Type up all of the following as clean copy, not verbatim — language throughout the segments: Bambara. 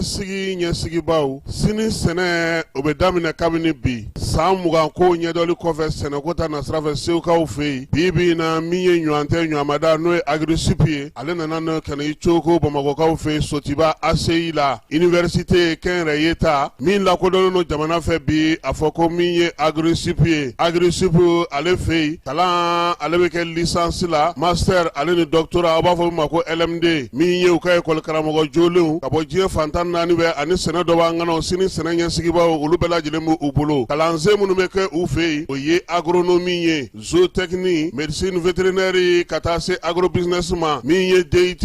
siniɲɛsigi ɲɛsigibaw, sini sɛnɛ o bɛ daminɛ kabini bi. San 20 ko ɲɛdɔli kɔfɛ sɛnɛko ta nasira fɛ segukaw fɛ yen, bi bi in na, min ye ɲɔgɔn tɛ ɲɔgɔnmada n'o ye Agri-Sup ye, ale nana n'o ka na i coko bamakɔkaw fɛ yen Sotiba ACI la, université kɛnyɛrɛye ta min lakodɔnnen don jamana fɛ bi. A fɔ ko min ye Agri-Sup ye, Agri-Sup ale fɛ yen, kalan ale bɛ kɛ licence la, master ale ni doctorat, aw b'a fɔ min ma ko LMD. Min ye u ka ekɔli karamɔgɔ jolenw ka bɔ diɲɛ fan 14 bɛɛ ani sɛnɛ dɔ b'an ŋanaw, sini sɛnɛ ɲɛsigibaw, olu bɛɛ lajɛlen b'u bolo. Kalansen minnu bɛ kɛ u fɛ yen, o ye agronomie ye, zootechnie, médecine vétérinaire, ka taa se agrobusiness ma. Min ye DUT,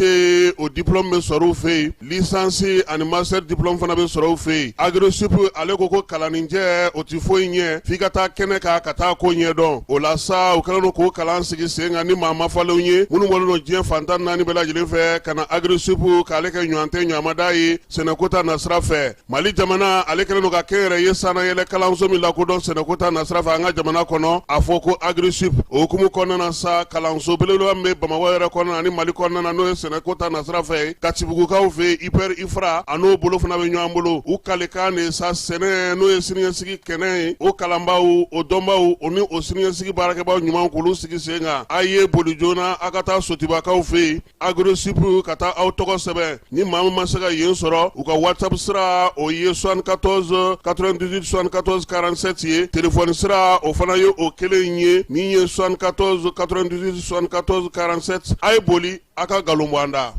o diplôme bɛ sɔrɔ u fɛ yen, licence ani master diplôme fana bɛ sɔrɔ u fɛ yen. Agri-Sup ale ko ko kalanninjɛ o tɛ foyi ɲɛ f'i ka taa kɛnɛ kan ka taa ko ɲɛdɔn. O la sa, u kɛlen don k'o kalan sigi sen kan ni maa mafalenw ye minnu bɔlen don diɲɛ fan 14 bɛɛ lajɛlen fɛ ka na Agri-Sup k'ale kɛ ɲɔgɔn tɛ ɲɔgɔnmada ye sɛnɛko ta nasira fɛ. Mali jamana ale kɛlen don ka kɛnyɛrɛye sannayɛlɛ kalanso min lakodɔn sɛnɛko ta nasira fɛ an ka jamana kɔnɔ, a fɔ ko Agri-Sup. O hukumu kɔnɔna na sa, kalanso belebeleba min bɛ Bamakɔ yɛrɛ kɔnɔna ani Mali kɔnɔna na, n'o ye sɛnɛko ta nasira fɛ, Katibugukaw fɛ IPR IFRA, a n'o bolo fana bɛ ɲɔgɔn bolo. U kalikan de sa sɛnɛ, n'o ye siniɲɛsigi kɛnɛ ye, o kalanbaaw, o dɔnbaaw, o ni o siniɲɛsigi baarakɛbaaw ɲuman k'olu sigi sen kan. A ye boli joona, a ka taa Sotibakaw fɛ yen Agri-Sup ka taa aw tɔgɔ sɛbɛn. Ni maa min ma se ka yen sɔrɔ, u ka WhatsApp sira o ye 74 98 74 47 ye. Téléphone sira o fana ye o kelen ye, min ye 74 98 74 47. A ye boli, a ka nkalon bɔ an da.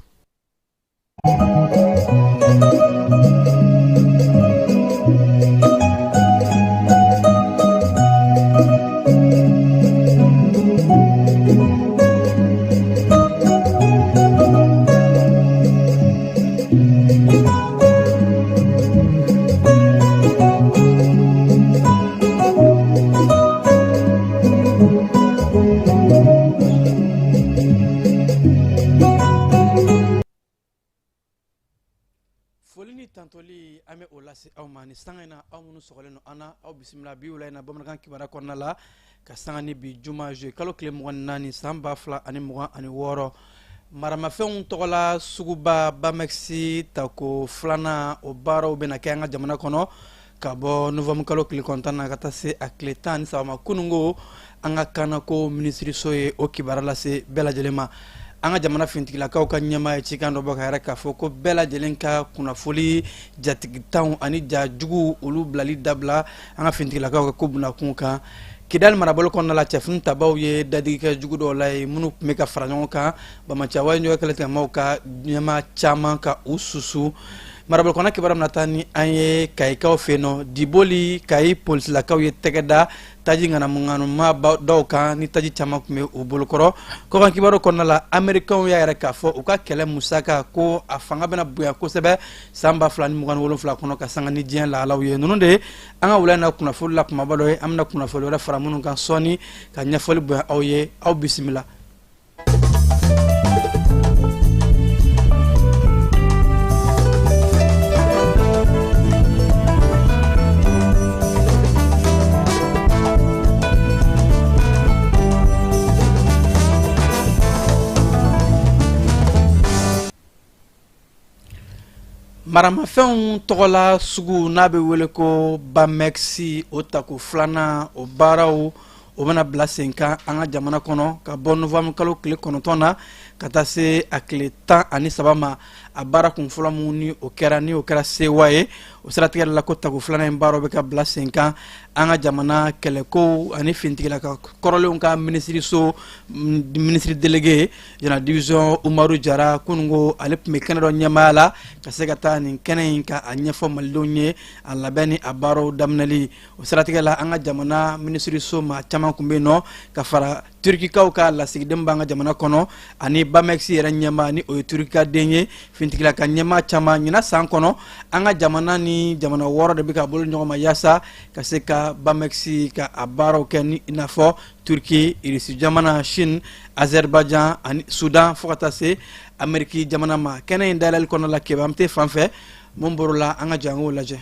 Foli ni tantoli, an bɛ o lase aw ma ni sanga in na. Aw minnu sɔgɔlen don an na, aw bisimila bi wula in na bamanankan kibaruya kɔnɔna la, ka sanga ni bi juma juillet kalo tile 24 san 2026. Maramafɛnw tɔgɔla suguba Bamɛx tako filanan, o baaraw bɛna kɛ an ka jamana kɔnɔ ka bɔ novembre kalo tile 9 na ka taa se a tile 13 ma. Kununko, an ka kanako minisiriso ye o kibaruya lase bɛɛ lajɛlen ma. An ka jamana finitigilakaw ka ɲɛmaa ye cikan dɔ bɔ ka yɛrɛ k'a fɔ ko bɛɛ lajɛlen ka kunnafoli jatigitanw ani jajugu, olu bilali dabila an ka finitigilakaw ka ko bunakun kan. Kidali marabolo kɔnɔna la, cɛfini tabaw ye dadigi kɛ jugu dɔw la ye minnu tun bɛ ka fara ɲɔgɔn kan. Banbaanci wale ɲɔgɔn kɛlɛtigɛmaw ka ɲɛmaa caman ka u susu. Marabolo kɔnɔ kibaruya bɛna taa ni an ye Kayikaw fɛ yen nɔ. Diboli Kayi polisilakaw ye tɛgɛ da taji ŋanamuŋanuma dɔw kan ni taji caman tun bɛ u bolokɔrɔ. Kɔkan kibaru kɔnɔna la, Amerikanw y'a yɛrɛ k'a fɔ u ka kɛlɛ musaka ko a fanga bɛna bonya kosɛbɛ san 2027 kɔnɔ, ka sanga ni diɲɛ lahalaw ye. Ninnu de ye an ka wula in na kunnafoni la kumaba dɔ ye. An bɛna kunnafoni wɛrɛ fara minnu kan sɔɔni ka ɲɛfɔli bonya aw ye. Aw bisimila. Maramafɛnw tɔgɔla sugu n'a bɛ wele ko Bamɛx, o tako filanan, o baaraw o bɛna bila sen kan an ka jamana kɔnɔ ka bɔ novembre kalo tile 9 na ka taa se a tile 13 ma. A baara kun fɔlɔ min ni o kɛra, ni o kɛra sewa ye, o siratigɛ la ko tako filanan in baaraw bɛ ka bila sen kan. An ka jamana kɛlɛkow ani finitigilaka kɔrɔlenw ka minisiriso ministre délégué général division Umaru Jara, kununko ale tun bɛ kɛnɛ dɔ ɲɛmaaya la ka se ka taa nin kɛnɛ in ka a ɲɛfɔ malidenw ye a labɛn ni a baaraw daminɛli. O siratigɛ la, an ka jamana minisiriso maa caman tun bɛ yen nɔ ka fara Turikikaw ka lasigiden b'an ka jamana kɔnɔ ani Bamɛx yɛrɛ ɲɛmaa ni o ye Turikikaden ye, finitigilaka ɲɛmaa caman. Ɲinan san kɔnɔ, an ka jamana ni jamana 6 de bɛ ka bolo ɲɔgɔn ma yaasa ka se ka Bamɛx ka a baaraw kɛ, ni i n'a fɔ Turki, Irisi jamana, Chine, Azerbaïdjan ani Soudan, fo ka taa se Ameriki jamana ma. Kɛnɛ in dayɛlɛli kɔnɔna la, Keba an tɛ fan fɛ mun bɔr'o la, an ka jɛ an k'o lajɛ.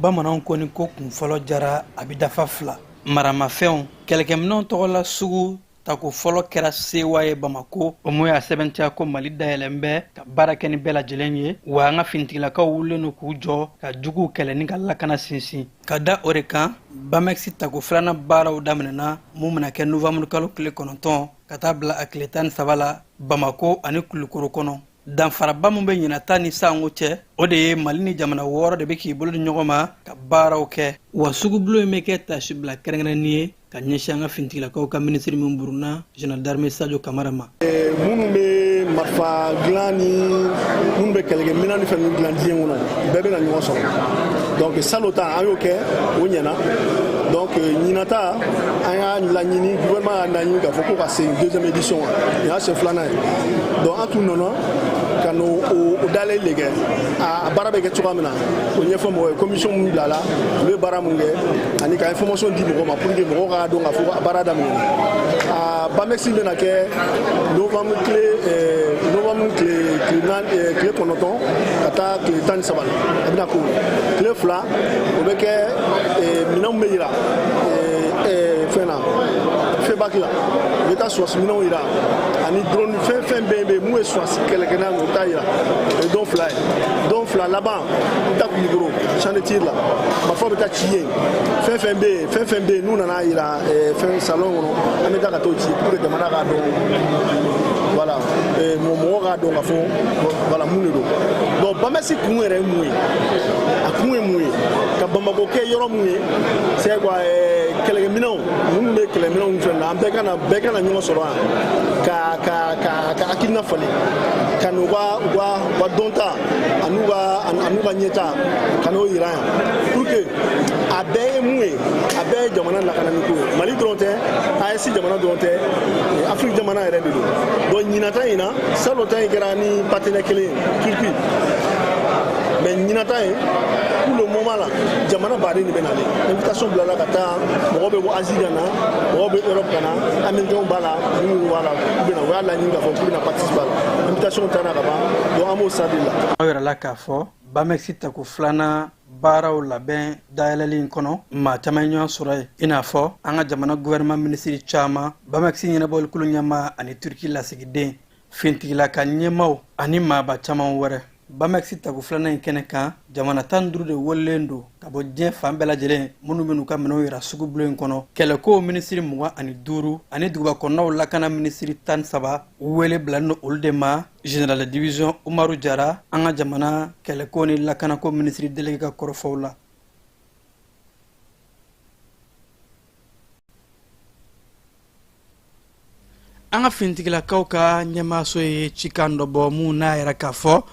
Bamananw ko ni ko kun fɔlɔ jara, a bɛ dafa fila. Maramafɛnw, kɛlɛkɛminɛnw tɔgɔla sugu tako fɔlɔ kɛra sewa ye Bamako. O mun y'a sɛbɛntiya ko Mali dayɛlɛn bɛ ka baara kɛ ni bɛɛ lajɛlen ye, wa an ka finitigilakaw wulilen don k'u jɔ ka juguw kɛlɛ ni ka lakana sinsin. Ka da o de kan, Bamɛkisi tako filanan baaraw daminɛna, mun bɛna kɛ novanburu kalo tile 9 ka taa bila a tile 13 la Bamako ani Kulukoro kɔnɔ. Danfaraba min bɛ ɲinata ni sango cɛ, o de ye Mali ni jamana 6 de bɛ k'i bolo di ɲɔgɔn ma ka baaraw kɛ. Wa sugubulon in bɛ kɛ tasibila kɛrɛnkɛrɛnnin ye ka ɲɛsin an ka finitigilakaw ka minisiri min buruna, général d'armée Sadio Kamara ma. Minnu bɛ marifa dilan ni minnu bɛ kɛlɛkɛminɛn ni fɛn ninnu dilan diɲɛ kɔnɔ, bɛɛ bɛna ɲɔgɔn sɔrɔ. Donc salon ta, an y'o kɛ, o ɲɛna. Donc ɲinata, an y'a laɲini, gouvernement y'a laɲini k'a fɔ ko ka segin deuxième édition kan. Nin y'a siɲɛ filanan ye. Donc an tun nana ka n'o o dayɛlɛli de kɛ, a baara bɛ kɛ cogoya min na, o ɲɛfɔ mɔgɔw ye, commission min bilala, olu ye baara mun kɛ, ani ka information di mɔgɔw ma pour que mɔgɔw k'a dɔn k'a fɔ a baara daminɛna. A Bamɛkisi bɛna kɛ novembre tile 4, tile 9 ka taa tile 13 la. A bɛna k'o la tile 2, o bɛ kɛ minɛnw bɛ yira fɛn na, FEBAK la. U bɛ taa sɔrɔsi minɛnw yira ani drone, fɛn fɛn bɛ yen mun ye sɔrɔsi kɛlɛkɛla ye, o bɛ taa yira. O ye don 2 ye. Don 2 laban, i bɛ taa Kulukoro champ de tir la, marifa bɛ taa ci yen. Fɛn fɛn bɛ yen, fɛn fɛn bɛ yen n'u nana yira fɛn salon kɔnɔ, an bɛ taa ka t'o ci pour que jamana k'a dɔn, voilà, mɔgɔ k'a dɔn k'a fɔ voilà mun de don. Donc Bamɛsi kun yɛrɛ ye mun ye? A kun ye mun ye? Ka Bamakɔ kɛ yɔrɔ mun ye, c'est quoi, kɛlɛkɛminɛnw minnu bɛ kɛlɛminɛnw fɛn na, an bɛɛ kana ɲɔgɔn sɔrɔ yan ka hakilina falen, ka n'u ka dɔnta an'u ka ɲɛta ka n'o yira yan, pour que a bɛɛ ye mun ye, a bɛɛ ye jamana lakanani ko ye. Mali dɔrɔn tɛ, AES jamana dɔrɔn tɛ, Afiriki jamana yɛrɛ de don. Donc ɲinata in na, salon ta in kɛra ni partenaire kelen ye, Turquie, mais ɲinata in, pour le moment la, jamana baden de bɛ nalen. Invitation bilala ka taa, mɔgɔw bɛ bɔ Asie ka na, mɔgɔw bɛ Europe ka na, Américains b'a la, minnu b'a la, k'u bɛ na, u y'a laɲini k'a fɔ k'u bɛna participer a la. Invitation taara ka ban, donc an b'o sira de la. Aw yɛrɛ la k'a fɔ Bamɛkisi tako filanan baaraw labɛn dayɛlɛli in kɔnɔ, maa caman ye ɲɔgɔn sɔrɔ yen, i n'a fɔ an ka jamana gouvernement minisiri caman, Bamɛkisi ɲɛnabɔlikulu ɲɛmaa ani Turki lasigiden, fintigilaka ɲɛmaw ani maaba caman wɛrɛ. Bamɛkisi tako filanan in kɛnɛ kan, jamana 15 de welelen don ka bɔ diɲɛ fan bɛɛ lajɛlen, minnu bɛn'u ka minɛnw yira sugubulon in kɔnɔ. Kɛlɛkow minisiri 25 ani duguba kɔnɔnaw lakana minisiri 13, wele bilalen don olu de ma. Général de division Umaru Jara, an ka jamana kɛlɛko ni lakanako minisiri délégué ka kɔrɔfɔw la. An ka finitigilakaw ka ɲɛmaaso ye cikan dɔ bɔ, mun n'a yɛrɛ k'a fɔ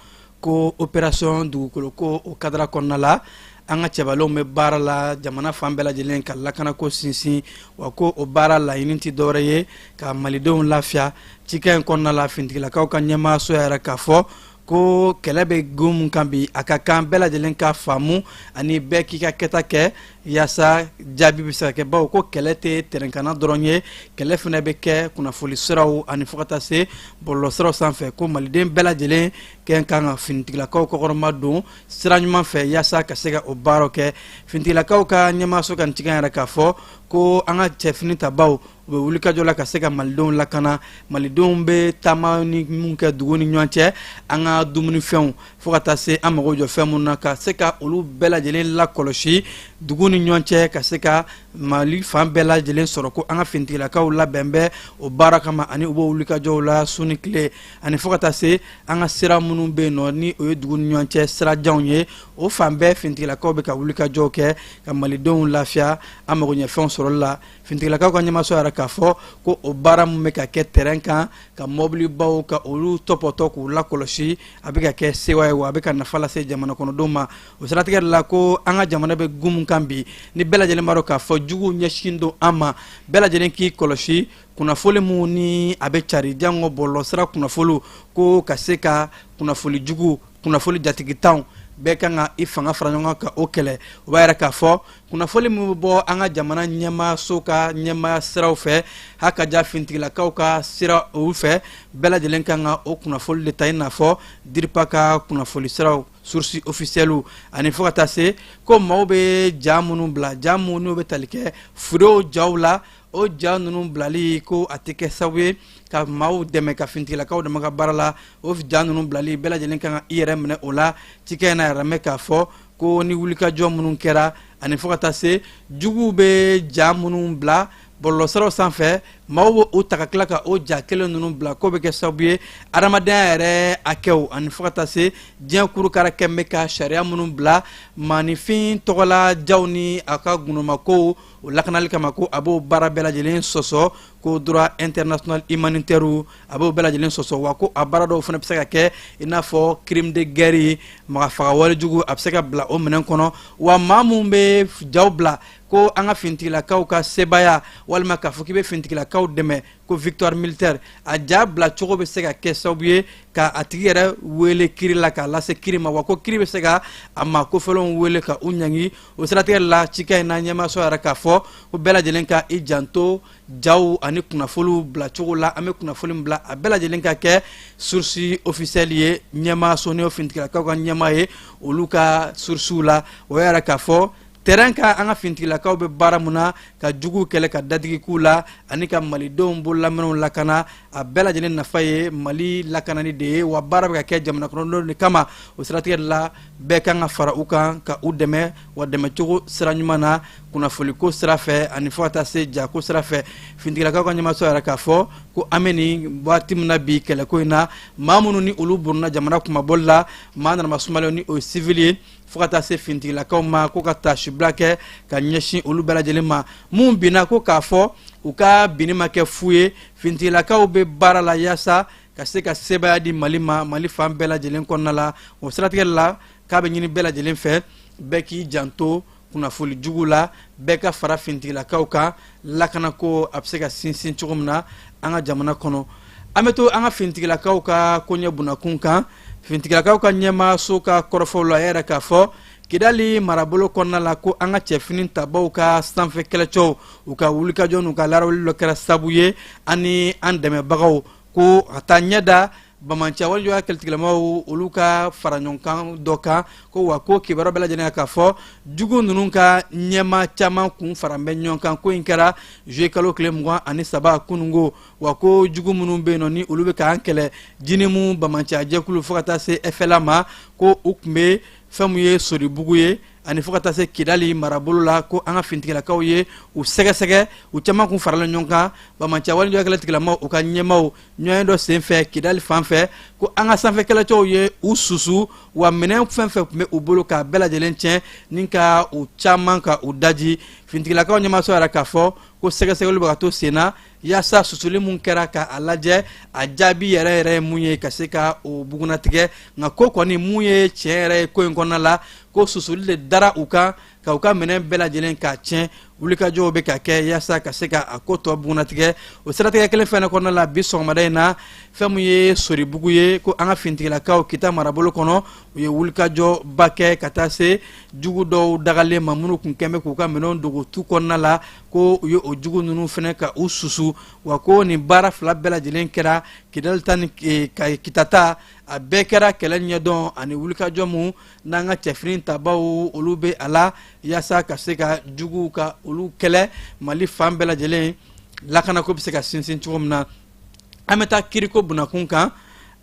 ko opération dugukolo ko o cadre kɔnɔna la, an ka cɛbalenw bɛ baara la jamana fan bɛɛ lajɛlen ka lakanako sinsin, wa ko o baara laɲini tɛ dɔwɛrɛ ye ka malidenw lafiya. Cikan in kɔnɔna la, finitigilakaw ka ɲɛmaaso yɛrɛ k'a fɔ ko kɛlɛ bɛ gun mun kan bi, a ka kan bɛɛ lajɛlen ka faamu ani bɛɛ k'i ka kɛta kɛ yaasa jaabi bɛ se ka kɛ, bawo ko kɛlɛ tɛ tɛrɛnkana dɔrɔn ye, kɛlɛ fana bɛ kɛ kunnafoli siraw ani fo ka taa se bɔlɔlɔsiraw sanfɛ, ko maliden bɛɛ lajɛlen kɛ kan ka finitigilakaw kɔkɔrɔma don sira ɲuman fɛ yaasa ka se ka o baaraw kɛ. Finitigilakaw ka ɲɛmaaso ka nin cikan yɛrɛ k'a fɔ ko an ka cɛfini tabaw, u bɛ wulikajɔ la ka se ka malidenw lakana, malidenw bɛ taama ni mun kɛ dugu ni ɲɔgɔn cɛ, an ka dumunifɛnw fo ka taa se an mago jɔ fɛn minnu na, ka se ka olu bɛɛ lajɛlen lakɔlɔsi dugu ni ɲɔgɔn cɛ, ka se ka Mali fan bɛɛ lajɛlen sɔrɔ, ko an ka finitigilakaw labɛn bɛ o baara kama ani u b'o wulikajɔw la su ni tile, ani fo ka taa se an ka sira minnu bɛ yen nɔ, ni o ye dugu ni ɲɔgɔn cɛ sirajanw ye, o fan bɛɛ finitigilakaw bɛ ka wulikajɔw kɛ ka malidenw lafiya an magoɲɛfɛnw sɔrɔli la. Finitigilakaw ka ɲɛmaaso yɛrɛ k'a fɔ ko o baara min bɛ ka kɛ terrain kan, ka mɔbilibaw ka olu tɔpɔtɔ k'u lakɔlɔsi, a bɛ ka kɛ sewa ye, wa a bɛ ka nafa lase jamana kɔnɔdenw ma. O siratigɛ de la, ko an ka jamana bɛ gun min kan bi, ni bɛɛ lajɛlen b'a dɔn k'a fɔ juguw ɲɛsin don an ma, bɛɛ lajɛlen k'i kɔlɔsi kunnafoli mun ni a bɛ cari jango bɔlɔlɔsira kunnafoliw, ko ka se ka kunnafoli jugu, kunnafoli jatigitanw, bɛɛ kan ka i fanga fara ɲɔgɔn kan ka o kɛlɛ. O b'a yɛrɛ k'a fɔ kunnafoli min bɛ bɔ an ka jamana ɲɛmaaso ka ɲɛmaaya siraw fɛ, h'a ka ja finitigilakaw ka sira olu fɛ, bɛɛ lajɛlen kan ka o kunnafoli de ta, i n'a fɔ DIRPA ka kunnafoli siraw. Source officielle ani fo ka taa se ko maaw bɛ ja minnu bila, ja minnu n'u bɛ tali kɛ furew jaw la, o ja ninnu bilali ko a tɛ kɛ sababu ye ka maaw dɛmɛ, ka finitigilakaw dɛmɛ ka baara la. O ja ninnu bilali, bɛɛ lajɛlen kan ka i yɛrɛ minɛ o la. Cikɛ in na yɛrɛ mɛn k'a fɔ ko ni wulikajɔ minnu kɛra ani fo ka taa se juguw bɛ ja minnu bila bɔlɔlɔsiraw sanfɛ, maaw bɛ o ta ka tila ka o ja kelen ninnu bila, k'o bɛ kɛ sababu ye adamadenya yɛrɛ hakɛw ani fo ka taa se diɲɛ kurukara kɛn bɛ ka sariya minnu bila maaninfin tɔgɔla jaw ni a ka gundomakow o lakanali kama, ko a b'o baara bɛɛ lajɛlen sɔsɔ, ko droit international humanitaire a b'o bɛɛ lajɛlen sɔsɔ. Wa ko a baara dɔw fana bɛ se ka kɛ i n'a fɔ crime de guerre, magafaga wale jugu, a bɛ se ka bila o minɛn kɔnɔ. Wa maa minnu bɛ jaw bila ko an ka finitigilakaw ka sebaaya, walima k'a fɔ k'i bɛ finitigilakaw dɛmɛ, ko victoire militaire, a ja bila cogo bɛ se ka kɛ sababu ye ka a tigi yɛrɛ wele kiri la, k'a lase kiri ma. Wa ko kiri bɛ se ka a maa kofɔlenw wele ka u ɲangi. O siratigɛ la, cikan in na, ɲɛmaaso yɛrɛ k'a fɔ ko bɛɛ lajɛlen ka i janto jaw ani kunnafoniw bilacogo la. An bɛ kunnafoni bila, a bɛɛ lajɛlen ka kɛ source officielle ye, ɲɛmaaso n'o finitigilakaw ka ɲɛmaa ye, olu ka sourcew la. O yɛrɛ k'a fɔ terrain kan, an ka finitigilakaw bɛ baara mun na ka juguw kɛlɛ, ka dadigi k'u la ani ka malidenw bololaminɛw lakana, a bɛɛ lajɛlen nafa ye Mali lakanani de ye. Wa baara bɛ ka kɛ jamana kɔnɔdenw de kama. O siratigɛ la, bɛɛ kan ka fara u kan ka u dɛmɛ, wa dɛmɛcogo sira ɲuman na, kunnafoliko sira fɛ ani fo ka taa se jako sira fɛ. Finitigilakaw ka ɲɛmaaso yɛrɛ k'a fɔ ko an bɛ nin waati min na bi kɛlɛko in na, maa minnu ni olu bɔnɛna jamana kunmabɔli la, maa nanama sumalenw ni o ye civil ye, fo ka taa se finitigilakaw ma, ko ka taasibila kɛ ka ɲɛsin olu bɛɛ lajɛlen ma. Mun binna, ko k'a fɔ u ka binni ma kɛ fu ye. Finitigilakaw bɛ baara la yaasa ka se ka sebaaya di Mali ma, Mali fan bɛɛ lajɛlen kɔnɔna la. O siratigɛ la, k'a bɛ ɲini bɛɛ lajɛlen fɛ, bɛɛ k'i janto kunnafoli jugu la, bɛɛ ka fara finitigilakaw kan, lakanako a bɛ se ka sinsin cogo min na an ka jamana kɔnɔ. An bɛ to an ka finitigilakaw ka koɲɛ bunakun kan. Finitigilakaw ka ɲɛmaaso ka kɔrɔfɔw la, a yɛrɛ k'a fɔ Kidali marabolo kɔnɔna la, ko an ka cɛfini tabaw ka sanfɛ kɛlɛcɛw, u ka wulikajɔ n'u ka larawuli dɔ kɛra sabu ye ani an dɛmɛbagaw ko ka taa ɲɛda banbaanciya walejuguya kɛlɛtigilamaw, olu ka fara ɲɔgɔn kan dɔ kan ko. Wa ko kibaruya bɛɛ lajɛlen k'a fɔ jugu ninnu ka ɲɛmaa caman kun fara bɛ ɲɔgɔn kan. Ko in kɛra juillet kalo tile 23 kunungo. Wa ko jugu minnu bɛ yen nɔ ni olu bɛ k'an kɛlɛ, JNIM banbaanciya jɛkulu fo ka taa se FLA ma, ko u tun bɛ fɛn min ye Soribugu ye ani fo ka taa se Kidali marabolo la, ko an ka finitigilakaw ye u sɛgɛsɛgɛ, u caman kun farala ɲɔgɔn kan. Banbaanciya walejuguya kɛlɛtigilamaw, u ka ɲɛmaaw ɲɔgɔn dɔ senfɛ Kidali fan fɛ, ko an ka sanfɛ kɛlɛcɛw ye u susu, wa minɛn fɛn fɛn tun bɛ u bolo k'a bɛɛ lajɛlen tiɲɛ ni ka u caman ka u daji. Finitigilakaw ɲɛmaaso yɛrɛ k'a fɔ ko sɛgɛsɛgɛli bɛ ka to sen na yaasa susuli mun kɛra, ka a lajɛ a jaabi yɛrɛ yɛrɛ ye mun ye, ka se ka o bugunnatigɛ. Nka ko kɔni mun ye tiɲɛ yɛrɛ ye ko in kɔnɔna la, ko susuli de dara u kan ka u ka minɛn bɛɛ lajɛlen k'a tiɲɛ. Wulikajɔw bɛ ka kɛ yaasa ka se ka a ko tɔ bugunnatigɛ. O siratigɛ kelen fɛnɛ kɔnɔna la, bi sɔgɔmada in na, fɛn min ye Soribugu ye, ko an ka finitigilakaw Kita marabolo kɔnɔ, u ye wulikajɔba kɛ ka taa se jugu dɔw dagalen ma minnu kun kɛn bɛ k'u ka minɛnw dogo tu kɔnɔna la, ko u ye o jugu ninnu fɛnɛ ka u susu. Wa ko nin baara fila bɛɛ lajɛlen kɛra, Kidali ta ni Kita ta, a bɛɛ kɛra kɛlɛ ɲɛdɔn ani wulikajɔ mun n'an ka cɛfini tabaw olu bɛ a la yaasa ka se ka juguw ka olu kɛlɛ, Mali fan bɛɛ lajɛlen lakanako bɛ se ka sinsin cogo min na. An bɛ taa kiriko bunakun kan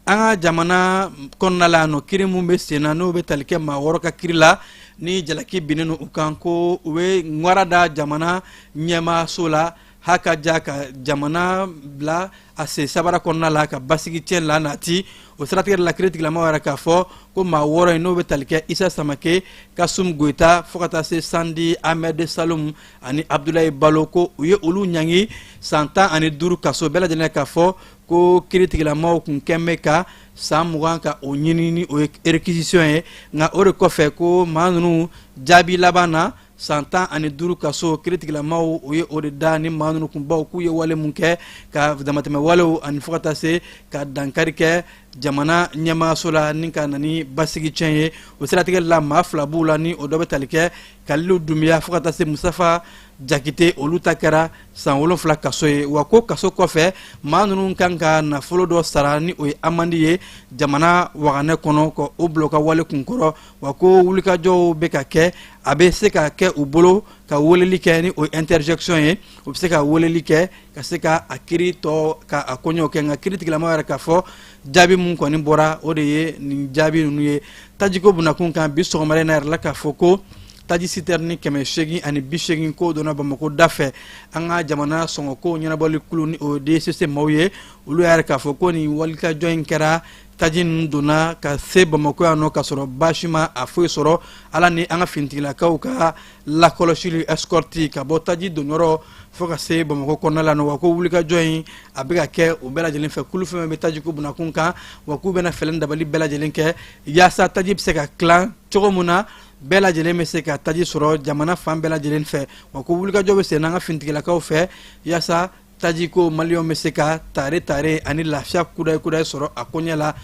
an ka jamana kɔnɔna la yan nɔ. Kiri mun bɛ sen na, n'o bɛ tali kɛ maa wɔɔrɔ ka kiri la ni jalaki binnen don u kan ko u bɛ ŋwara da jamana ɲɛmaaso la, ha ka ja ka jamana bila a sen sabara kɔnɔna la, ka basigi tiɲɛ la nati. O siratigɛ la, kiiritigilamaw yɛrɛ k'a fɔ ko maa wɔɔrɔ in, n'o bɛ tali kɛ Isa Samake, Kasum Goyita, fo ka taa se Sandi Ahmed Salum ani Abdulayi Balo, ko u ye olu ɲangi san 15 kaso. Bɛɛ lajɛlen k'a fɔ ko kiiritigilamaw kun kɛn bɛ ka san 20 ka o ɲini ni o ye réquisition ye. Nka o de kɔfɛ, ko maa ninnu jaabi laban na, san 15 kaso, kiiritigilamaw u ye o de da ni maa ninnu kunbaw k'u ye wale mun kɛ ka damatɛmɛ walew ani fo ka taa se ka dankari kɛ jamana ɲɛmaaso la ni ka na ni basigi tiɲɛ ye. O siratigɛ la, maa fila b'u la ni o dɔ bɛ tali kɛ Kalilu Dunbiya fo ka taa se Musafa Jakite olu ta kɛra san 7 kaso ye. Wa ko kaso kɔfɛ, maa ninnu kan ka nafolo dɔ sara ni o ye amandi ye jamana waganɛ kɔnɔ, ka o bila u ka wale kunkɔrɔ. Wa ko wulikajɔw bɛ ka kɛ, a bɛ se ka kɛ u bolo ka weleli kɛ ni o ye interjection ye, u bɛ se ka weleli kɛ ka se ka a kiri tɔ ka a koɲɛw kɛ. Nka kiritigilamaw yɛrɛ k'a fɔ jaabi mun kɔni bɔra, o de ye nin jaabi ninnu ye. Tajiko bunakun kan, bi sɔgɔmada in na yɛrɛ la k'a fɔ ko taji sitɛrini 880 ko donna Bamakɔ da fɛ. An ka jamana sɔngɔko ɲɛnabɔli kulu ni o ye DCC maaw ye, olu y'a yɛrɛ k'a fɔ ko nin walikajɔ in kɛra, taji ninnu donna ka se Bamakɔ yan nɔ k'a sɔrɔ baasi ma a foyi sɔrɔ, Ala ni an ka finitigilakaw ka lakɔlɔsili escorte ka bɔ taji donyɔrɔ fo ka se Bamakɔ kɔnɔna la. Wa ko wulikajɔ in a bɛ ka kɛ u bɛɛ lajɛlen fɛ, kulu fɛn bɛ tajiko bunakun kan, wa k'u bɛna fɛɛrɛ dabali bɛɛ lajɛlen kɛ yaasa taji bɛ se ka tilan cogo min na, bɛɛ lajɛlen bɛ se ka taji sɔrɔ jamana fan bɛɛ lajɛlen fɛ. Wa ko wulikajɔ bɛ sen n'an ka finitigilakaw fɛ yaasa tajiko maliyɛnw bɛ se ka tare tare ani lafiya kudayi kudayi sɔrɔ a koɲɛ la.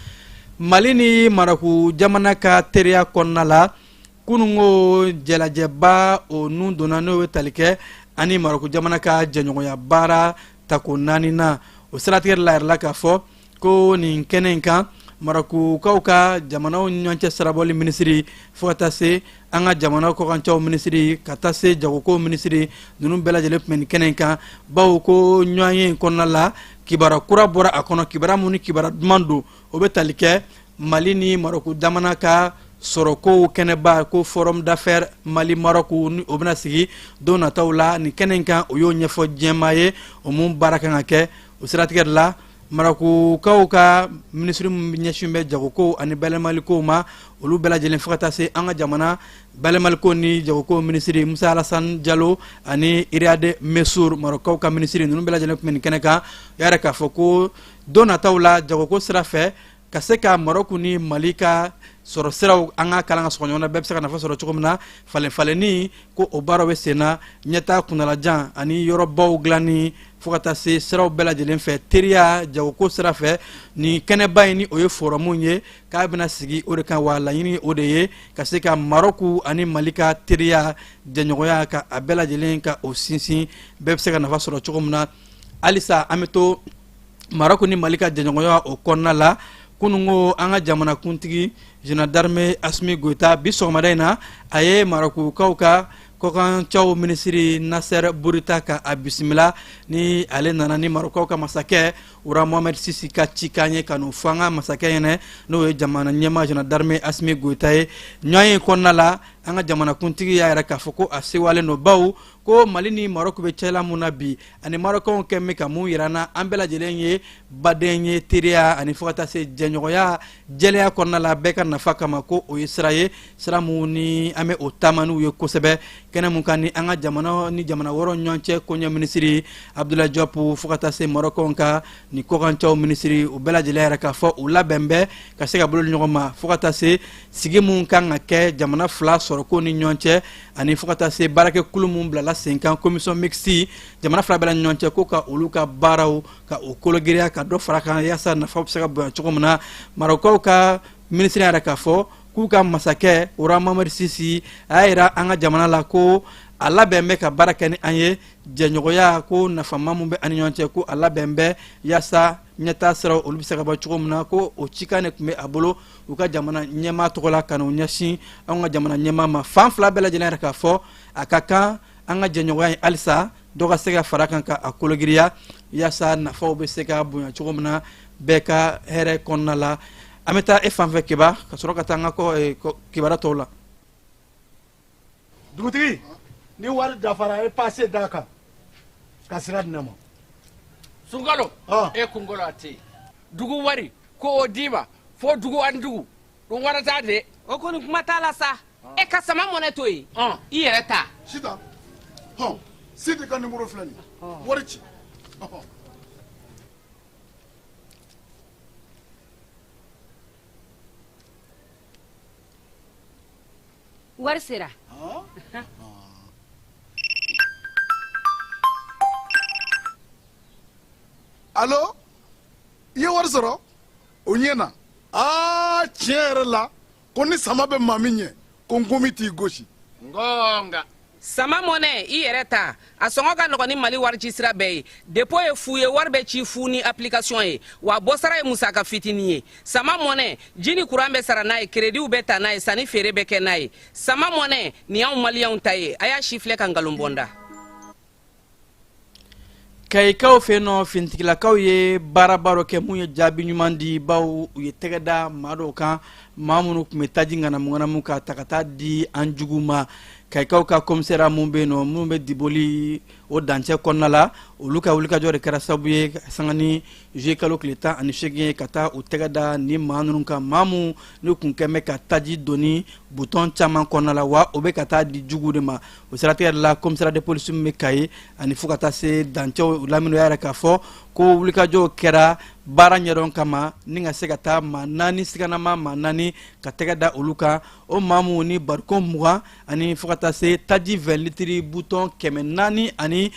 Mali ni Marɔku jamana ka teriya kɔnɔna la, kununko jɛlajɛba o nun donna, n'o bɛ tali kɛ ani Marɔku jamana ka jɛɲɔgɔnya baara tako naaninan. O siratigɛ la, yɛrɛ la k'a fɔ ko nin kɛnɛ in kan, Marɔkukaw ka jamanaw ɲɔgɔn cɛ sirabɔli minisiri, fo ka taa se an ka jamana kɔkancaw minisiri, ka taa se jagoko minisiri ninnu bɛɛ lajɛlen tun bɛ nin kɛnɛ in kan. Bawo ko ɲɔgɔnye in kɔnɔna la, kibaruya kura bɔra a kɔnɔ, kibaruya mun ni kibaruya duman don, o bɛ tali kɛ Mali ni Marɔku jamana ka sɔrɔkow kɛnɛba ko forum d'affaires Mali Marɔku, ni o bɛna sigi don nataw la nin kɛnɛ in kan. O y'o ɲɛfɔ diɲɛmaa ye, o mun baara kan ka kɛ. O siratigɛ de la, Marɔkukaw ka minisiri min ɲɛsin bɛ jagokow ani bayɛlɛmalikow ma, olu bɛɛ lajɛlen, fo ka taa se an ka jamana bayɛlɛmaliko ni jagoko minisiri Musa Alasan Jalo ani Iriade Mesur, Marɔkukaw ka minisiri ninnu bɛɛ lajɛlen tun bɛ nin kɛnɛ kan. O y'a yira k'a fɔ ko don nataw la, jagoko sira fɛ, ka se ka Marɔku ni Mali ka sɔrɔ siraw an ka kalan ka sɔgɔ ɲɔgɔn na, bɛɛ bɛ se ka nafa sɔrɔ cogo min na, falen falenni ko o baaraw bɛ sen na, ɲɛtaa kuntalajan ani yɔrɔbaw dilanni, fo ka taa se siraw bɛɛ lajɛlen fɛ, teriya jagoko sira fɛ. Nin kɛnɛba in ni o ye forum ye k'a bɛna sigi o de kan. Wa laɲini o de ye ka se ka Marɔku ani Mali ka teriya jɛɲɔgɔnya ka a bɛɛ lajɛlen ka o sinsin, bɛɛ bɛ se ka nafa sɔrɔ cogo min na. Halisa an bɛ to Marɔku ni Mali ka jɛɲɔgɔnya o kɔnɔna la. Kununko an ka jamanakuntigi général d'armée Asimi Goyita, bi sɔgɔmada in na, a ye Marɔkukaw ka kɔkancaw minisiri Nasɛr Burita ka a bisimila, ni ale nana ni Marɔkukaw ka masakɛ Roi Mohamed Six ka cikan ye ka n'o fɔ an ka masakɛ ɲɛnɛ, n'o ye jamana ɲɛmaa général d'armée Asimi Goyita ye. Ɲɔgɔnye kɔnɔna la, an ka jamanakuntigi y'a yira k'a fɔ ko a sewalen don, bawo ko Mali ni Marɔku bɛ cɛla mun na bi, ani Marɔkɛnw kɛ bɛ ka mun yira an na, an bɛɛ lajɛlen ye baden ye teriya ani fo ka taa se jɛɲɔgɔnya jɛlenya kɔnɔna la, bɛɛ ka nafa kama, ko o ye sira ye, sira mun ni an bɛ o taama n'u ye kosɛbɛ. Kɛnɛ mun kan ni an ka jamana ni jamana wɛrɛw ɲɔgɔn cɛ koɲɛ minisiri Abdulayi Jɔpu, fo ka taa se Marɔkɛnw ka ni kɔkancaw minisiri, u bɛɛ lajɛlen yɛrɛ k'a fɔ u labɛn bɛ ka se ka bolo di ɲɔgɔn ma, fo ka taa se sigi mun kan ka kɛ jamana fila sɔrɔko ni ɲɔgɔn cɛ, ani fo ka taa se baarakɛkulu mun bilala sen kan, commission mixte jamana fila bɛɛ la ɲɔgɔn cɛ, ko ka olu ka baaraw ka o kologiriya, ka dɔ fara kan yaasa nafa bɛ se ka bonya cogo min na. Marɔkukaw ka minisiri yɛrɛ k'a fɔ k'u ka masakɛ Roi Mohamed Six a y'a yira an ka jamana la ko a labɛn bɛ ka baara kɛ ni an ye, jɛɲɔgɔnya ko nafama mun bɛ an ni ɲɔgɔn cɛ, ko a labɛn bɛ yaasa ɲɛtaa siraw olu bɛ se ka bɔ cogo min na. Ko o cikan de tun bɛ a bolo u ka jamana ɲɛmaa tɔgɔ la ka n'o ɲɛsin anw ka jamana ɲɛmaa ma. Fan fila bɛɛ lajɛlen yɛrɛ k'a fɔ a ka kan an ka jɛɲɔgɔnya in halisa dɔ ka se ka fara kan ka a kologiriya yaasa nafaw bɛ se ka bonya cogo min na bɛɛ ka hɛrɛ kɔnɔna la. An bɛ taa e fanfɛ Keba, ka sɔrɔ ka taa an ka kibaruya tɔw la. Dugutigi, ni wari dafara, e pase d'a kan ka sira di ne ma. Sunkalo, e kunkolo a tɛ yen. Dugu wari ko o d'i ma fo dugu ani dugu ɗum warata de. O kɔni kuma t'a la sa. E ka sama mɔnɛ to yen, i yɛrɛ ta. Sitan, hɔn, Sidi ka nimoro filɛ nin ye, wari ci. Wari sera. Alo, i ye wari sɔrɔ? O ɲɛna. Aa, tiɲɛ yɛrɛ la, ko ni sama bɛ maa min ɲɛ, ko nkomi t'i gosi. Ngonga. Sama Money, i yɛrɛ ta, a sɔngɔ ka nɔgɔn ni Mali warici sira bɛɛ ye. Dépôt ye fu ye, wari bɛ ci fu ni application ye, wa bɔsara ye musaka fitinin ye. Sama Money, ji ni kuran bɛ sara n'a ye, créditw bɛ ta n'a ye, sanni feere bɛ kɛ n'a ye. Sama Money, nin y'anw Maliyɛnw ta ye. A y'a si filɛ ka nkalon bɔ n da. Kayikaw fɛ yen nɔ, finitigilakaw ye baaraba dɔ kɛ mun ye jaabi ɲuman di, bawo u ye tɛgɛ da maa dɔw kan, maa minnu tun bɛ taji ŋanamu ŋanamu ka ta ka taa di an jugu ma. Kayikaw ka komisariya mun bɛ yen nɔ, minnu bɛ Diboli o dancɛ kɔnɔna la, olu ka wulikajɔ de kɛra sababu ye sanga ni juillet kalo tile 18 ye ka taa u tɛgɛ da ni maa ninnu kan, maa mun n'u kun kɛn bɛ ka taji doni butɔn caman kɔnɔna la, wa o bɛ ka taa di jugu de ma. O siratigɛ de la, commissariat de police min bɛ Kayi ani fo ka taa se dancɛw lamini, y'a yira k'a fɔ ko wulikajɔw kɛra baara ɲɛdɔn kama ni ka se ka taa maa naani siganama, maa naani ka tɛgɛ da olu kan, o maa minnu ni barikon 20 ani fo ka taa se taji 20 litiri butɔn 421,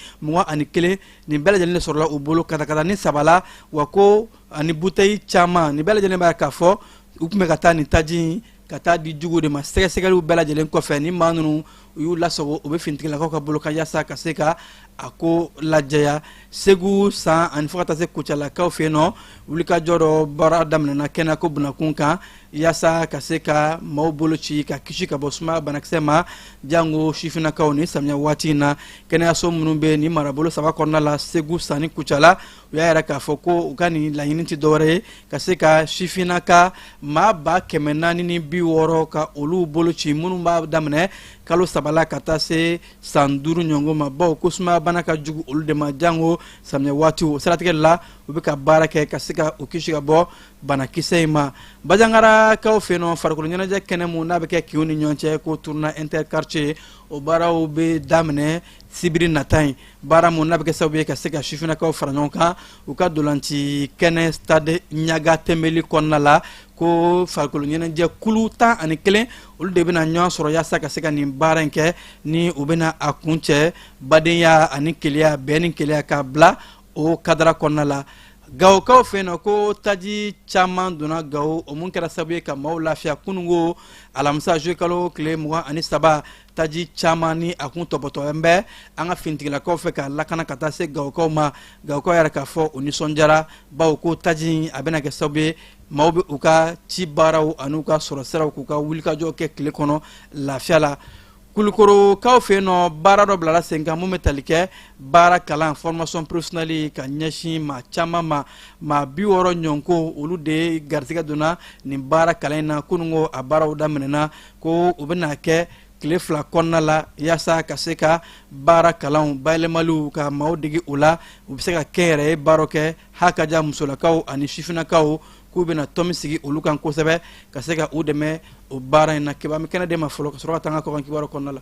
nin bɛɛ lajɛlen de sɔrɔla u bolo katakata ni saba la, wa ko ani butɛyi caman. Nin bɛɛ lajɛlen b'a k'a fɔ u tun bɛ ka taa nin taji in ka taa di jugu de ma. Sɛgɛsɛgɛliw bɛɛ lajɛlen kɔfɛ, ni maa ninnu u y'u lasago, u bɛ finitigilakaw ka bolo kan yaasa ka se ka a ko lajɛya. Segu san ani fo ka taa se Kucalakaw fɛ yen nɔ, wulikajɔ dɔ baara daminɛna kɛnɛyako bunakun kan yaasa ka se ka maaw bolo ci ka kisi ka bɔ sumaya banakisɛ ma, jango sifinnakaw ni samiya waati in na. Kɛnɛyaso minnu bɛ nin marabolo saba kɔnɔna la, Segu, San ni Kucala, u y'a yira k'a fɔ ko u ka nin laɲini tɛ dɔwɛrɛ ye ka se ka sifinnaka maa 460 ka olu bolo ci, minnu b'a daminɛ kalo 3 la ka taa se san 5 ɲɔgɔn ma, bawo ko sumaya bana ka jugu olu de ma, jango samiya waatiw. O siratigɛ la, u bɛ ka baara kɛ ka se ka u kisi ka bɔ banakisɛ in ma. Bajangarakaw fɛ yen nɔ, farikolo ɲɛnajɛ kɛnɛ mun n'a bɛ kɛ kinw ni ɲɔgɔn cɛ ko tournoi interquartier, o baaraw bɛ daminɛ sibiri nata in. Baara mun n'a bɛ kɛ sababu ye ka se ka sifinnakaw fara ɲɔgɔn kan u ka dolanci kɛnɛ stade Ɲaga Tɛnbeli kɔnɔna la, ko farikolo ɲɛnajɛ kulu 11, olu de bɛna ɲɔgɔn sɔrɔ yaasa ka se ka nin baara in kɛ, ni u bɛna a kuncɛ badenya ani kelenya, bɛn ni kelenya ka bila o kadara kɔnɔna la. Gawokaw fɛ yen nɔ, ko taji caman donna Gawo, o mun kɛra sababu ye ka maaw lafiya kunungo alamisa juillet kalo tile 23. Taji caman ni a kun tɔpɔtɔlen bɛ an ka finitigilakaw fɛ k'a lakana ka taa se Gawokaw ma. Gawokaw yɛrɛ k'a fɔ u nisɔndiyara, bawo ko taji in a bɛna kɛ sababu ye maaw bɛ u ka ci baaraw ani u ka sɔrɔ siraw k'u ka wulikajɔ kɛ tile kɔnɔ lafiya la. Kulukorokaw fɛ yen nɔ, baara dɔ bilala sen kan mun bɛ tali kɛ baara kalan formation professionnelle ka ɲɛsin maa caman ma. Maa 60 ɲɔgɔn, olu de garisɛgɛ donna nin baara kalan in na kunungo. A baaraw daminɛna, ko u bɛna kɛ tile 2 kɔnɔna la yaasa ka se ka baara kalanw bayɛlɛmaliw ka maaw dege o la, u bɛ se ka kɛnyɛrɛye baaraw kɛ. Hakaja musolakaw ani sifinnakaw, k'u bɛna tɔmi sigi olu kan kosɛbɛ ka se ka u dɛmɛ o baara in na. Keba, an bɛ kɛnɛ d'e ma fɔlɔ ka sɔrɔ ka taa an ka kɔkan kibaru kɔnɔna la.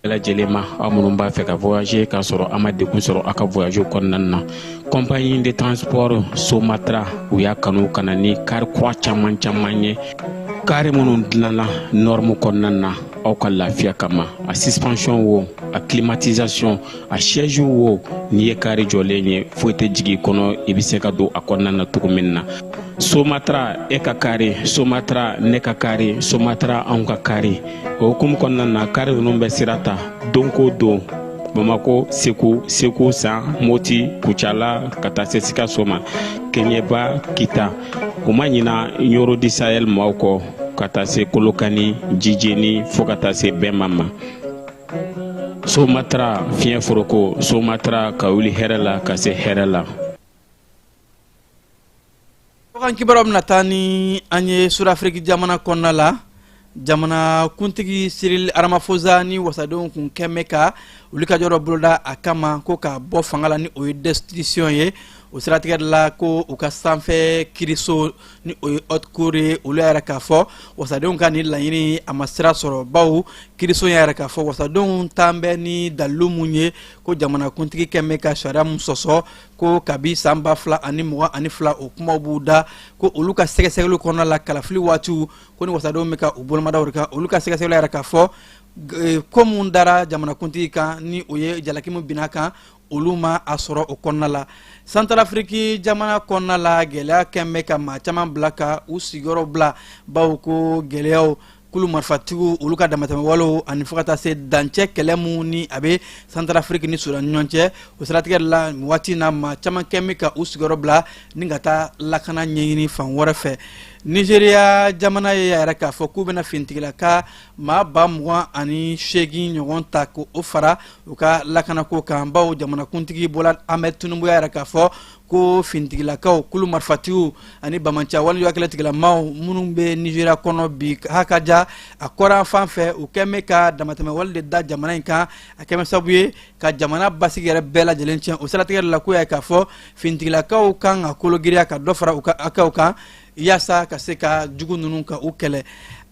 Bɛɛ lajɛlen ma, aw minnu b'a fɛ ka voyager k'a sɔrɔ a ma degun sɔrɔ aw ka voyage kɔnɔna na, compagnie de transport Somatra, u y'a kanu ka na ni kari kura caman caman ye, kari minnu dilanna norme kɔnɔna na aw ka lafiya kama. A suspension wo, a climatisation, a siège wo, n'i ye kari jɔlen ye, foyi tɛ jigin i kɔnɔ, i bɛ se ka don a kɔnɔna na cogo min na. Somatra, e ka kari, Somatra, ne ka kari, Somatra, anw ka kari. O hukumu kɔnɔna na, kari ninnu bɛ sira ta don ko don Bamako, Segu, Segu San, Moti, Kucala, ka taa se Sikaso ma, Keɲeba, Kita. U ma ɲina Ɲoro di Sahel maaw kɔ, ka taa se Kolokani, Jijeni, fo ka taa se Bɛnma ma. Somatra, fiɲɛ foroko, Somatra, ka wuli hɛrɛ la ka se hɛrɛ la. Kɔkan kibaruyaw bɛna taa ni an ye Sudafiriki jamana kɔnɔna la. Jamana kuntigi Cyril Ramaphosa ni wasadenw kun kɛn bɛ ka wulikajɔ dɔ boloda a kama ko k'a bɔ fanga la, ni o ye destitution ye. O siratigɛ de la, ko u ka sanfɛ kiriso, ni o ye haute cour ye, olu y'a yira k'a fɔ wasadenw ka nin laɲini a ma sira sɔrɔ, bawo kiriso y'a yira k'a fɔ wasadenw taan bɛ ni dalilu mun ye ko jamanakuntigi kɛn bɛ ka sariya mun sɔsɔ ko kabi san 2022, o kumaw b'u da, ko olu ka sɛgɛsɛgɛliw kɔnɔna la kalafili waatiw, ko ni wasadenw bɛ ka u bolomada o de kan. Olu ka sɛgɛsɛgɛliw y'a yira k'a fɔ ko mun dara jamanakuntigi kan, ni o ye jalaki mun binna kan, olu ma a sɔrɔ o kɔnɔna la. Santarafiriki jamana kɔnɔna la, gɛlɛya kɛn bɛ ka maa caman bila ka u sigiyɔrɔ bila, bawo ko gɛlɛyaw Kulu marifatigiw olu ka damatɛmɛwalew ani fo ka taa se dancɛ kɛlɛ mun ni a bɛ Santarafiriki ni Sudan ni ɲɔgɔn cɛ, o siratigɛ la nin waati na, maa caman kɛn bɛ ka u sigiyɔrɔ bila ni ka taa lakana ɲɛɲini fan wɛrɛ fɛ. Nizeriya jamana ye a yira k'a fɔ k'u bɛna finitigilaka maa 28,000 ɲɔgɔn ta k'o fara u ka lakanako kan, bawo jamanakuntigi Bola Ahmed Tinubu y'a yira k'a fɔ ko finitigilakaw, kulu marifatigiw ani banbaanciya walejuguya kɛlɛtigilamaw minnu bɛ Nizeriya kɔnɔ bi hakaja a kɔrɔn fan fɛ, u kɛn bɛ ka damatɛmɛwale de da jamana in kan, a kɛn bɛ sababu ye ka jamana basigi yɛrɛ bɛɛ lajɛlen tiɲɛ. O siratigɛ de la, k'u y'a ye k'a fɔ finitigilakaw kan ka kologiriya ka dɔ fara u ka hakɛw kan yaasa ka se ka jugu ninnu ka u kɛlɛ.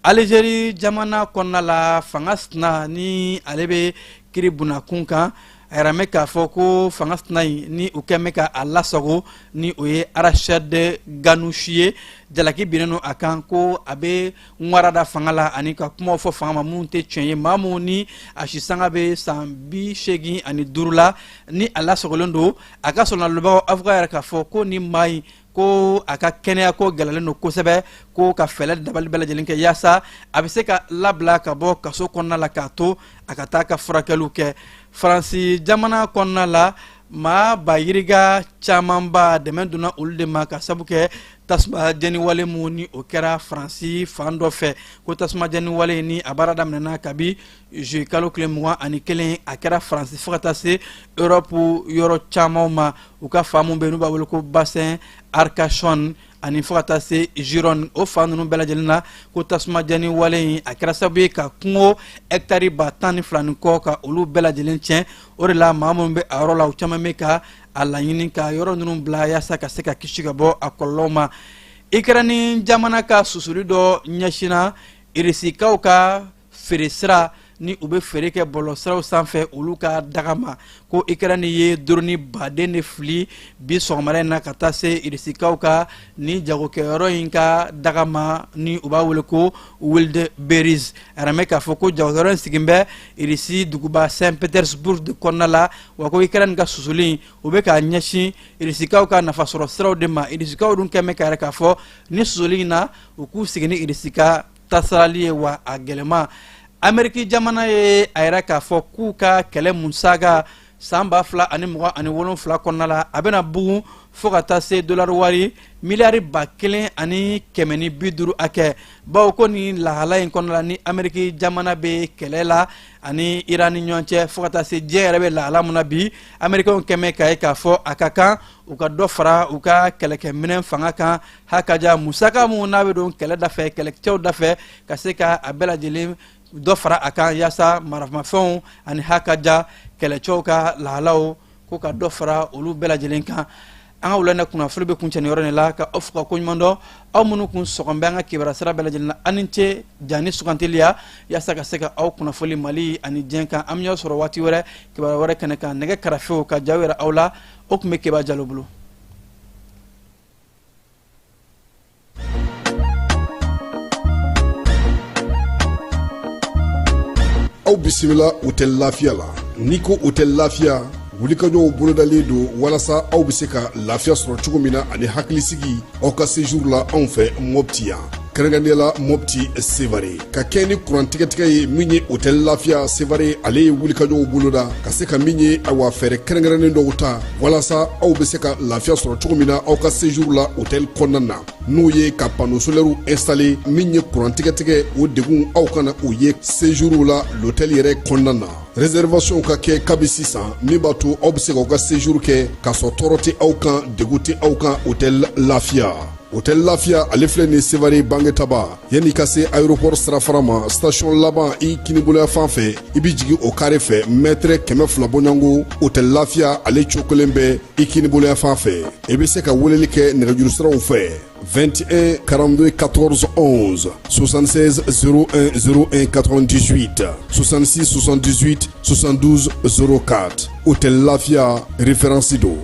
Alizeri jamana kɔnɔna la, fanga sina ni ale bɛ kiri bunakun kan, a yɛrɛ bɛ k'a fɔ ko fanga sina in ni u kɛn bɛ ka a lasago ni o ye Rached Ghannouchi ye, jalaki binnen don a kan ko a bɛ ŋwara da fanga la ani ka kumaw fɔ fanga ma minnu tɛ tiɲɛ ye. Maa mun ni a si sanga bɛ san 85 la ni a lasagolen don, a ka sɔrɔnalobagaw avocat yɛrɛ k'a fɔ ko ni maa in ko a ka kɛnɛya ko gɛlɛyalen don kosɛbɛ, ko ka fɛɛrɛ dabali bɛɛ lajɛlen kɛ yaasa a bɛ se ka labila ka bɔ kaso kɔnɔna la k'a to a ka taa ka furakɛliw kɛ. Faransi jamana kɔnɔna la, maa ba yirika camanba dɛmɛ donna olu de ma ka sabu kɛ tasuma jɛniwale mun ni o kɛra Faransi fan dɔ fɛ, ko tasuma jɛniwale ni a baara daminɛna kabi juillet kalo tile 21, a kɛra Faransi fo ka taa se Europe yɔrɔ camanw ma. U ka fan mun bɛ yen n'u b'a wele ko bassin Arcachon ani fo ka taa se Gironde, o fan ninnu bɛɛ lajɛlen na, ko tasuma jɛni wale in a kɛra sababu ye ka kungo hɛkitari 12,000 ni kɔ ka olu bɛɛ lajɛlen tiɲɛ. O de la, maa minnu bɛ a yɔrɔ la, u caman bɛ ka a laɲini ka yɔrɔ ninnu bila yaasa ka se ka kisi ka bɔ a kɔlɔlɔw ma. Ikɛrɛni jamana ka susuli dɔ ɲɛsinna Irisikaw ka feere sira ni u bɛ feere kɛ bɔlɔlɔsiraw sanfɛ olu ka daga ma, ko Ikɛrɛni ye drone baden de fili bi sɔgɔmada in na ka taa se Irisikaw ka ni jagokɛyɔrɔ in ka daga ma ni u b'a wele ko Wildberries. A yɛrɛ k'a fɔ ko jagokɛyɔrɔ in sigin bɛ Irisi duguba Saint Petersburg de kɔnɔna la, wa ko Ikɛrɛni ka susuli u bɛ k'a ɲɛsin Irisikaw ka nafasɔrɔ siraw de ma. Irisikaw dun kɛn bɛ k'a yɛrɛ k'a fɔ ni susuli in na, u k'u sigi ni Irisi ka tasarali ye wa a gɛlɛma. Ameriki jamana ye a yira k'a fɔ k'u ka kɛlɛ musaka san 2027 kɔnɔna la, a bɛna bugun fo ka taa se dolari wari miliyari 1150 hakɛ, bawo ko ni lahala in kɔnɔna la ni Ameriki jamana bɛ kɛlɛ la ani Iran ni ɲɔgɔn cɛ, fo ka taa se diɲɛ yɛrɛ bɛ lahala mun na bi, Amerikɛnw kɛn bɛ k'a ye k'a fɔ a ka kan u ka dɔ fara u ka kɛlɛkɛminɛn fanga kan, hakaja musaka mun n'a bɛ don kɛlɛ dafɛ, kɛlɛcɛw dafɛ, ka se ka a bɛɛ lajɛlen dɔ fara a kan yaasa maramafɛnw ani hakaja kɛlɛcɛw ka lahalaw ko ka dɔ fara olu bɛɛ lajɛlen kan. An ka wulada kunnafoni bɛ kuncɛ nin yɔrɔ nin la, ka aw fo ka koɲuman dɔn, aw minnu kun sɔgɔn bɛ an ka kibaruya sira bɛɛ lajɛlen na. Aw ni ce ja ni suganteliya yaasa ka se ka aw kunnafoli Mali ani diɲɛ kan. An bɛ ɲɔgɔn sɔrɔ waati wɛrɛ kibaruya wɛrɛ kɛnɛ kan. Nɛgɛ karafew ka jaw yɛrɛ aw la, o tun bɛ Keba Jalo bolo. Aw bisimila Hôtel Lafiya la. N'i ko Hôtel Lafiya, wulikajɔw bolodalen don walasa aw bɛ se ka lafiya sɔrɔ cogo min na ani hakilisigi aw ka séjour la anw fɛ Mopti yan, kɛrɛnkɛrɛnnenya la Mopti Sevare. Ka kɛ ni kuran tigɛtigɛ ye min ye, Hôtel Lafiya Sevare ale ye wulikajɔw boloda ka se ka min ye, awa, fɛɛrɛ kɛrɛnkɛrɛnnen dɔw ta walasa aw bɛ se ka lafiya sɔrɔ cogo min na aw ka séjour la hôtel kɔnɔna na, n'o ye ka panneau solaire installé. Min ye kuran tigɛtigɛ, o degun aw kana o ye séjour la l'hôtel yɛrɛ kɔnɔna na. Réservation ka kɛ kabi sisan, min b'a to aw bɛ se k'aw ka séjour kɛ k'a sɔrɔ tɔɔrɔ tɛ aw kan, degun tɛ aw kan. Hôtel Lafiya, Hôtel Lafiya ale filɛ nin Sevare Bangetaba, yanni ka se aéroport sirafara ma, station laban i kiniboloya fan fɛ, i bɛ jigin o carré fɛ, mètre 200 bɔɲɔgɔnko, Hôtel Lafiya ale cokolen bɛ i kiniboloya fan fɛ. I bɛ se ka weleli kɛ nɛgɛjuru siraw fɛ: 21 42 14 11, 76 01 01 98, 66 78 72 04. Hôtel Lafiya, référence don.